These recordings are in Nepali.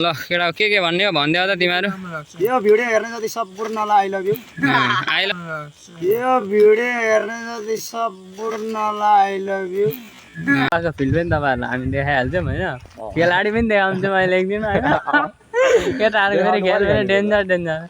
ल केटा के भन्ने हो भन्दै हो त तिमीहरू यो भिडियो हेर्ने जति सम्पूर्णलाई I love you I love यो भिडियो हेर्ने जति सम्पूर्णलाई आई लभ यु फिल्ड पनि तपाईँहरूलाई हामी देखाइहाल्छौँ होइन खेलाडी पनि देखाउँछु मैले एकदिन होइन केटाहरूको फेरि खेल पनि डेन्जर डेन्जर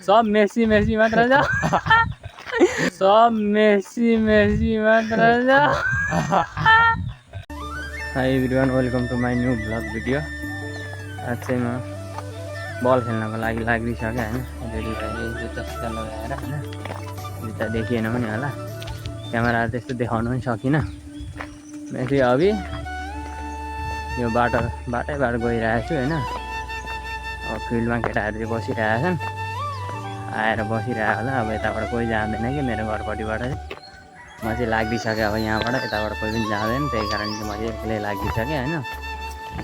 सब मेसी मेसी मात्र छ सब मेसी मेसी मात्र छ hi everyone welcome to my new blog video आज चाहिँ म बल खेल्नको लागि लागिसकेँ होइन रेडी भएर जुत्ता सुत्ता लगाएर होइन जुत्ता देखिएन पनि होला क्यामेरा त्यस्तो देखाउनु पनि सकिनँ मैं चाहिँ अघि यो बाटैबाट गइरहेको छु होइन अब फिल्डमा केटाहरू चाहिँ बसिरहेछन् आएर बसिरहेको होला अब यताबाट कोही जाँदैन कि मेरो घरपट्टिबाट चाहिँ म चाहिँ लागिसकेँ अब यहाँबाट यताबाट कोही पनि जाँदैन त्यही कारण चाहिँ म चाहिँ एक्लै लागिसकेँ होइन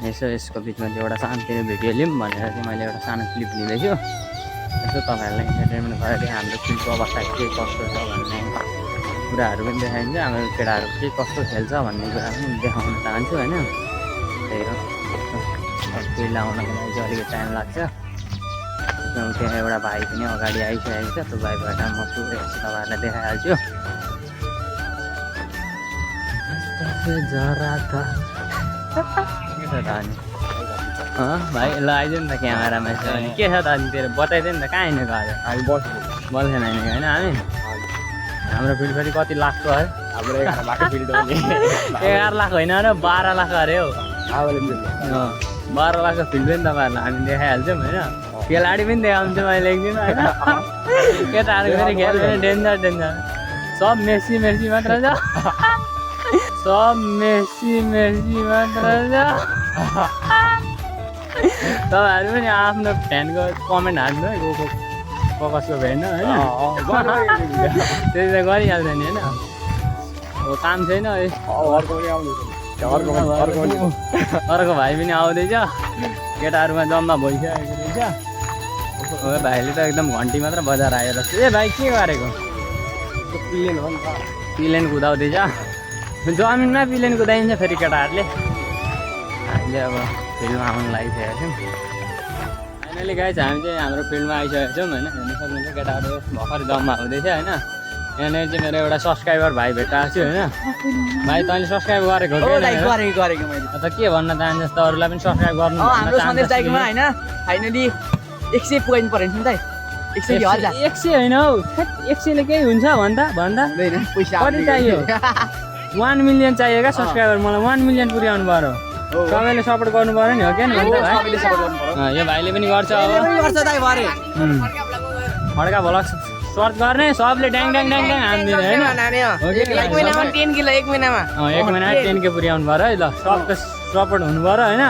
यसो यसको बिचमा चाहिँ एउटा सानोतिनो भिडियो लिउँ भनेर चाहिँ मैले एउटा सानो क्लिप लिँदैछु यसो तपाईँहरूलाई इन्टरटेनमेन्ट गरेर हाम्रो फिल्डको अवस्था के कस्तो छ भन्ने कुराहरू पनि देखाइन्छ हाम्रो केटाहरू के कस्तो खेल्छ भन्ने कुरा पनि देखाउन चाहन्छु होइन त्यही हो फिल्ड आउनको लागि चाहिँ अलिकति टाइम लाग्छ त्यहाँ एउटा भाइ पनि अगाडि आइसकेको छ त्यो भाइबाट म पुरै तपाईँहरूलाई देखाइहाल्छु के छ त अनि भाइ ल आइदियो नि त क्यामेरामा यसो अनि के छ त अनि तेरो बताइदियो नि त कहाँ हिँडेको आज हामी बल खेल्न हिँडेको होइन हामी हाम्रो फिल्ड फेरि कति लाखको है हाम्रो 11 लाखको फिल्ड हो 11 लाख होइन र 12 लाख अरे हौ 12 लाखको फिल्ड पनि तपाईँहरूलाई हामी देखाइहाल्छौँ होइन खेलाडी पनि देखाउँछु मैले एकदिन होइन केटाहरूको फेरि खेल पनि डेन्जर डेन्जर सब मेसी मेसी मात्र छ सब मेसी मेसी मात्र छ तपाईँहरू पनि आफ्नो फ्यानको कमेन्ट हाल्नु है कसको फ्यान होइन त्यति त गरिहाल्छ नि होइन अब काम छैन अर्को भाइ पनि आउँदैछ केटाहरूमा जम्मा भइसकेको रहेछ भाइले त एकदम घन्टी मात्र बजाएर आएर ए भाइ के गरेको प्लेन हो नि त प्लेन कुदाउँदैछ जमिनमा प्लेन कुदाइन्छ फेरि केटाहरूले हामीले अब फिल्डमा आउनु लागिसकेको छौँ फाइनली गाइस हामी चाहिँ हाम्रो फिल्डमा आइसकेको छौँ होइन हेर्नु सक्नुहुन्छ केटाहरू भर्खर जम्मा हुँदैछ होइन यहाँनिर चाहिँ मेरो एउटा सब्सक्राइबर भाइ भेटाएको छु होइन भाइ तैँले सब्सक्राइब गरेको गरेको मैले त के भन्न चाहन्छस् त अरूलाई पनि सब्सक्राइब गर्नु हाम्रो सन्देश दाइकोमा होइन फाइनली 100 पुग्नु पर्यो नि त 100 होइन हौ 100 ले केही हुन्छ भन्दा कति चाहियो 1 मिलियन चाहियो क्या सब्सक्राइबर मलाई 1 मिलियन पुर्याउनु पर्यो सबैले सपोर्ट गर्नु पर्यो नि हो क्या यो भाइले पनि गर्छ अब खड्का भ्लग सर्च गर्ने सबले ड्याङ ड्याङ ड्याङ ड्याङ हान्दिने होइन 1 महिनामा 10K पुर्याउनु पर्यो है ल सबको सपोर्ट हुनु पर्यो होइन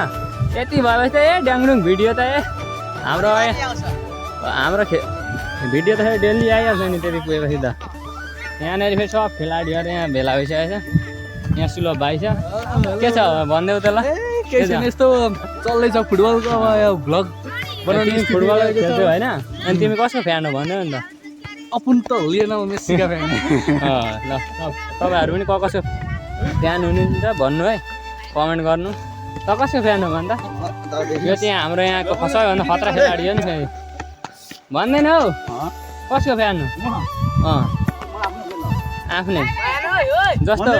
यति भएपछि त ए ड्याङडुङ भिडियो त हाम्रो भिडियो त फेरि डेली आइहाल्छ नि त्यति पुगेपछि त यहाँनिर फेरि सब खेलाडीहरू यहाँ भेला भइसकेको छ यहाँ सुलभ भाइ छ के छ भनिदेऊ त ल यस्तो चल्दैछ फुटबलको अब यो भ्लग बनाउने फुटबल खेल्छौ होइन अनि तिमी कसको फ्यान हो भन्दै नि त अपुन त लिएन मेस्सीका फ्यान ल तपाईँहरू पनि कसको फ्यान हुनुहुन्छ भन्नु है कमेन्ट गर्नु त कसको फ्यान हो भन्दा यो चाहिँ हाम्रो यहाँको सबैभन्दा खतरा खेलाडी हो नि भन्दैन हौ कसको फ्यान हो आफ्नै जस्तो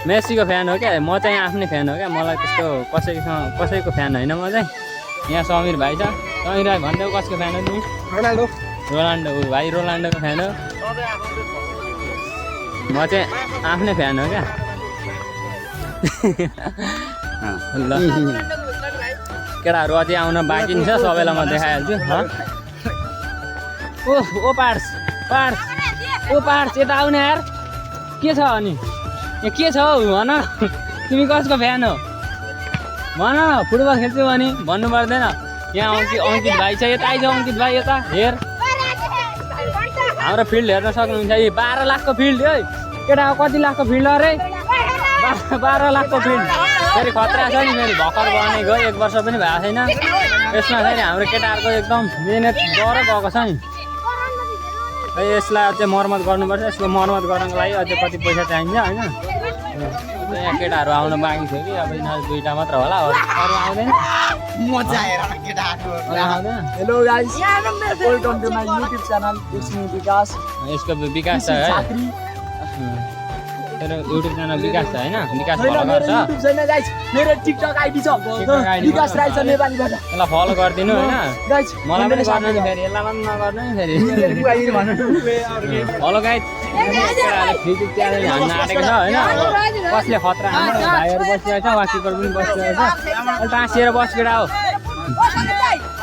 मेसीको फ्यान हो क्या म चाहिँ आफ्नै फ्यान हो क्या मलाई त्यस्तो कसैको फ्यान होइन म चाहिँ यहाँ समीर भाइ छ समीर भाइ भनिदेऊ कसको फ्यान हो तिमी रोनाल्डो भाइ रोनाल्डोको फ्यान हो म चाहिँ आफ्नै फ्यान हो क्या ल केटाहरू अझै आउन बाँकी छ सबैलाई म देखाइहाल्छु ओ पार्स यता आउने यार के छ अनि ए के छ हौ भन तिमी कसको फ्यान हो भन फुटबल खेल्छौ भने भन्नु पर्दैन यहाँ अङ्कित भाइ छ यता आइज अङ्कित भाइ यता हेर हाम्रो फिल्ड हेर्न सक्नुहुन्छ यी 12 लाखको फिल्ड है केटा कति लाखको फिल्ड अरे 12 लाखको फिल्ड फेरि खतरा छ नि फेरि भर्खर बनेको 1 वर्ष पनि भएको छैन यसमा फेरि हाम्रो केटाहरूको एकदम मिहिनेत गरेर गएको छ नि यसलाई अझै मर्मत गर्नुपर्छ यसको मर्मत गर्नको लागि अझै कति पैसा चाहिन्छ होइन यहाँ केटाहरू आउन बाँकी थियो कि अब यिनीहरू दुईटा मात्र होला अरू आउँदैन मजा आएर केटाहरु अरू आउँदैन hello guys welcome to my YouTube channel it's me Vikas यसको विकास छ है छात्री तेरो युट्युब च्यानल विकास छ होइन विकास छैन फलो मेरो गर्छ युट्युब छैन गाइस मेरो टिकटक आइडी छ TikTok ID विकास राई छ नेपालीबाट यसलाई फलो गरिदिनु होइन गाइस मलाई पनि गर्नु नि फेरि यसलाई पनि नगर्नु नि फेरि हेलो गाइस केटाहरूले फ्री किक च्यालेन्ज हान्न आँटेको छ होइन कसले खतरा हान्छ भाइहरू बसिरहेको छ वा किपर पनि बसिरहेको छ अहिले टाँसिएर बस केटा हो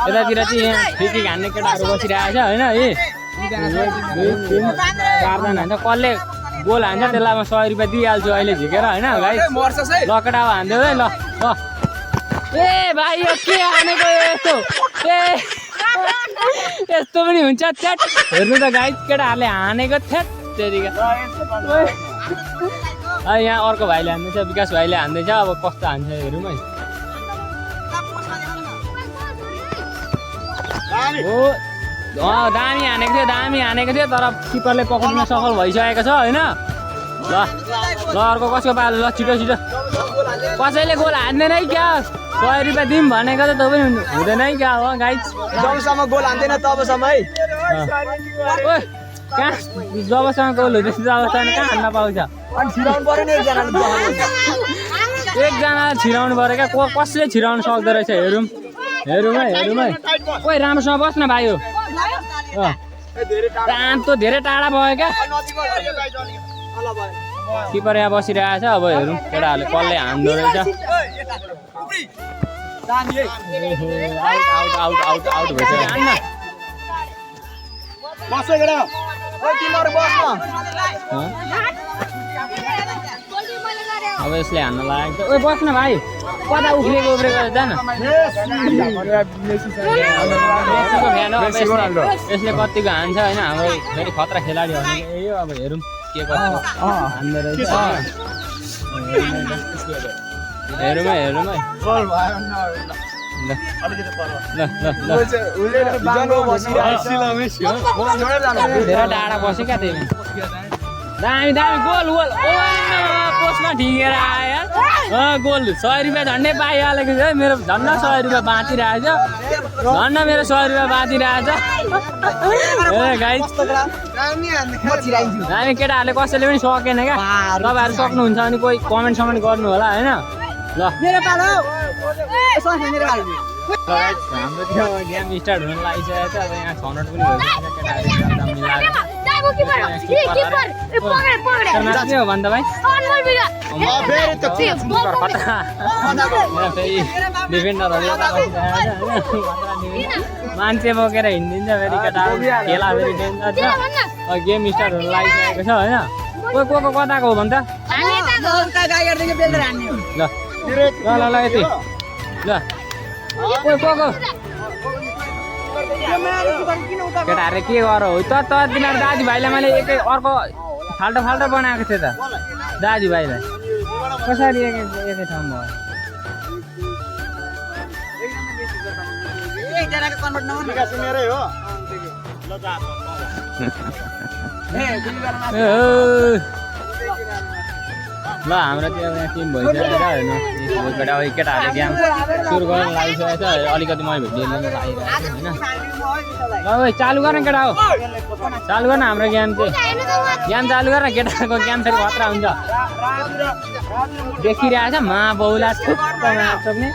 यतातिर चाहिँ यहाँ फ्री किक हान्ने केटाहरू बसिरहेको छ होइन है 2 3 4 जना हान्छ कसले गोल हान्छ त्यसलाई म 100 रुपियाँ दिइहाल्छु अहिले झिकेर होइन गाइस ल केटा हान्दै है ल ए भाइ यो के हानेको यस्तो ए यस्तो पनि हुन्छ थ्याट हेर्नु त गाइस केटाहरूले हानेको थ्याट त्यतिका यहाँ अर्को भाइले हान्दैछ विकास भाइले हान्दैछ अब कस्तो हान्छ हेरौँ है दामी हानेको थियो तर किपरले पक्रिन सफल भइसकेको छ होइन ल अर्को कसको पालो ल छिटो कसैले गोल हान्दैन है क्या 100 रुपियाँ दिउँ भनेको त तपाईँ हुँदैन है क्या हो गाइस जबसम्म गोल हान्दैन तबसम्म है ओए कहाँ जबसम्म गोल हुँदैछ तबसम्म कहाँ हान्न पाउँछ अनि छिराउनु पर्यो नि एकजना छिराउनु पऱ्यो क्या कसले छिराउनु सक्दो रहेछ हेरौँ है ओइ राम्रोसँग बस् न भाइ हो त धेरै टाढा भयो क्या किपर यहाँ बसिरहेको छ अब हेरौँ केटाहरूले कसले हान्दो रहेछ आउट भइसक्यो हान्न अब यसले हान्न लागेको छ ओइ बस्न भाइ कता उफ्रेको जान यसले कतिको हान्छ होइन हाम्रो फेरि खतरा खेलाडी हो यही हो अब हेरौँ के गर्छ हान्दो रहेछ हेरौँ है धेरै टाढा बस्यो क्या त्यही दामी गोल पोस्टमा ठिकेर आयो गोल 100 रुपियाँ झन्डै पाइहालेको छ मेरो झन्न 100 रुपियाँ बाँचिरहेछ झन्न मेरो 100 रुपियाँ बाँचिरहेछ गाइस दामी केटाहरूले कसैले पनि सकेन क्या तपाईँहरू सक्नुहुन्छ भने कोही कमेन्ट गर्नु होला होइन ल हाम्रो त्यो गेम स्टार्ट हुन लागिसकेको छ अब यहाँ 6 मिनट पनि भइसक्यो हो भन्दा भाइ मान्छे बोकेर हिँडिदिन्छ फेरि केटा खेला फेरि डेन्जर छ गेम स्टार्ट हुन लागिसकेको छ होइन को कताको हो भन्छ ल यति ल केटाहरूले के गर हो त तिनीहरू दाजुभाइलाई मैले एकै अर्को फाल्टो बनाएको थिएँ त दाजुभाइलाई कसरी एकै ठाउँमा ल हाम्रो त्यो यहाँ टिम भइसकेको छ होइन केटाहरूले गेम सुरु गर्न लागिसकेको छ अलिकति मै भिडियो लिनु लागिरहेको छु होइन ल चालु गर्न केटा हो चालु गर्न हाम्रो गेम चाहिँ चालु गर्न केटाको गेम फेरि खतरा हुन्छ देखिरहेको छ बहुला सक्ने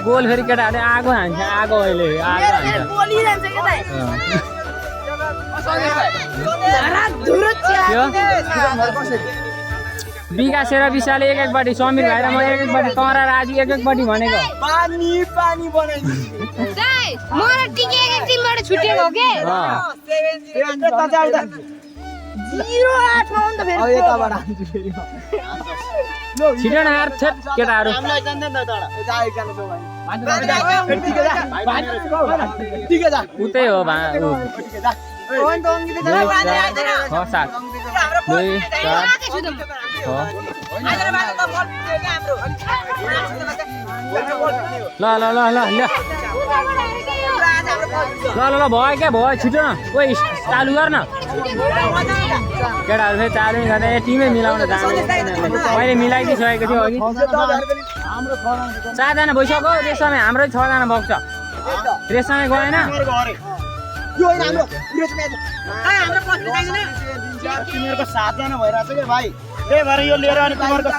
गोल फेरि केटाहरूले आगो हान्छ आगो अहिले आगो हान्छ विकास र विशालले एक-एकबाटी समीर भाइ र म एक-एकबाटी तरा राजु एक-एकबाटी भनेको पानी बनाइदिनु म र टिके एक टिमबाट छुटेको हो के छिटो न यार केटाहरू उतै हो ल ल भयो क्या भयो छिटो न ओइ चालु गर न केटाहरू फेरि चालु नै गर्दा टिमै मिलाउन जाँदैन मैले मिलाइदिइसकेको थियो अघि 4जना भइसक्यो रेसमै हाम्रै 6जना बग्छ रेसमै गएन तिमीहरूको 7जना भइरहेछ क्या भाइ त्यही भएर यो लिएर अनि तिमीहरूको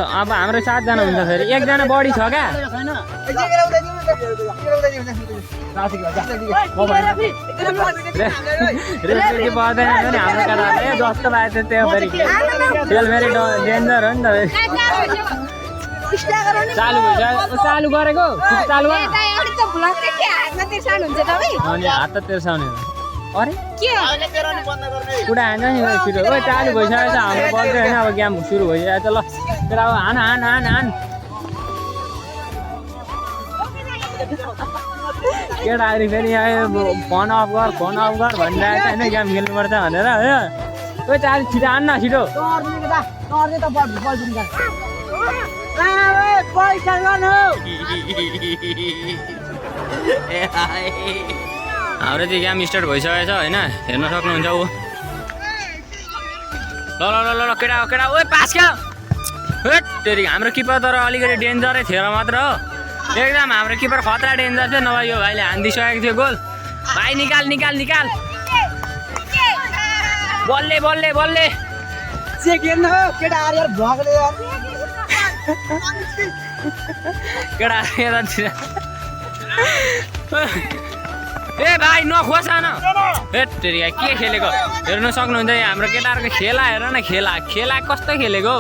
अब हाम्रो 7जना हुन्छ फेरि 1जना बढी छ क्या रेसपेक्ट पर्दैन नि हाम्रो केटाहरूले जस्तो लाग्यो त्यो फेरि तेल फेरि डेन्जर हो नि त चालु भइसक्यो चालु गरेको चालु गर अनि हात त तेर्साउने अरे कुडा हान्छ नि छिटो ओ चालु भइसकेको छ हाम्रो बल्छ होइन अब गेम सुरु भइसकेको छ ल तर अब हान हान हान हान केटाहरू फेरि यहाँ फोन अफ गर भनिरहेको छ होइन गेम खेल्नुपर्छ भनेर होइन ओ चालु छिटो हान न छिटो हाम्रो चाहिँ गेम स्टार्ट भइसकेको छ होइन हेर्न सक्नुहुन्छ ऊ ल केटा ओ पास क्या तेरि हाम्रो किपर तर अलिकति डेन्जरै थियो र मात्र हो एकदम हाम्रो किपर खतरा डेन्जर थियो नभए यो भाइले हानिदिइसकेको थियो गोल भाइ निकाल बल्ले केटा ए भाइ नखोस न हेरी के खेलेको हेर्नु सक्नुहुन्छ हाम्रो केटाहरूको खेला हेर न खेला कस्तो खेलेको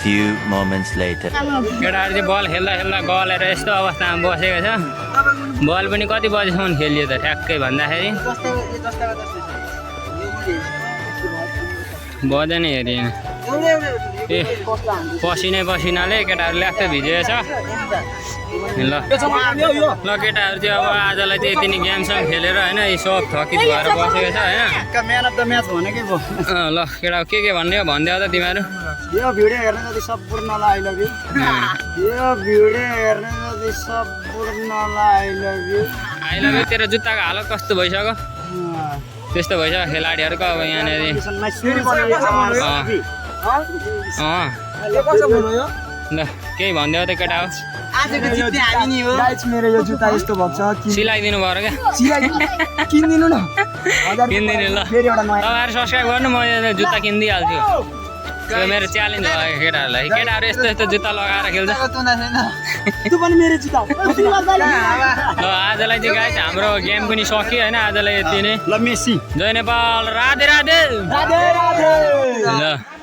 Few moments later. केटाहरू चाहिँ बल खेल्दा गलेर यस्तो अवस्थामा बसेको छ बल पनि कति बजीसम्म खेलियो त ठ्याक्कै भन्दाखेरि बजेन हेरि ए पसिनाले केटाहरू ल्याक्छ भिजेको छ ल केटाहरू चाहिँ अब आजलाई चाहिँ यति नै गेमसँग खेलेर होइन यी सब थकित भएर बसेको छ होइन म्यान अफ द म्याच भनेकै भयो ल केटा के भनिदियो भनिदियो त तिमीहरू यो भिडियो हेर्न जति सम्पूर्णलाई आई लभ यु यो भिडियो हेर्न जति सम्पूर्णलाई आई लभ यु तेरो जुत्ताको हालत कस्तो भइसक्यो त्यस्तो भइसक्यो खेलाडीहरूको अब यहाँनिर ल केही भनिदियो त केटा हो मेरो यो जुत्ता यस्तो भएको छ सिलाइदिनु भयो क्या किनिदिनु न किनिदिनु ल तपाईँहरू सब्सक्राइब गर्नु म जुत्ता किनिदिइहाल्छु यो मेरो च्यालेन्ज भयो केटाहरूलाई केटाहरू यस्तो जुत्ता लगाएर खेल्छ ल आजलाई चाहिँ गाइस हाम्रो गेम पनि सक्यो होइन आजलाई यति नै ल मेसी जय नेपाल राधे राधे ल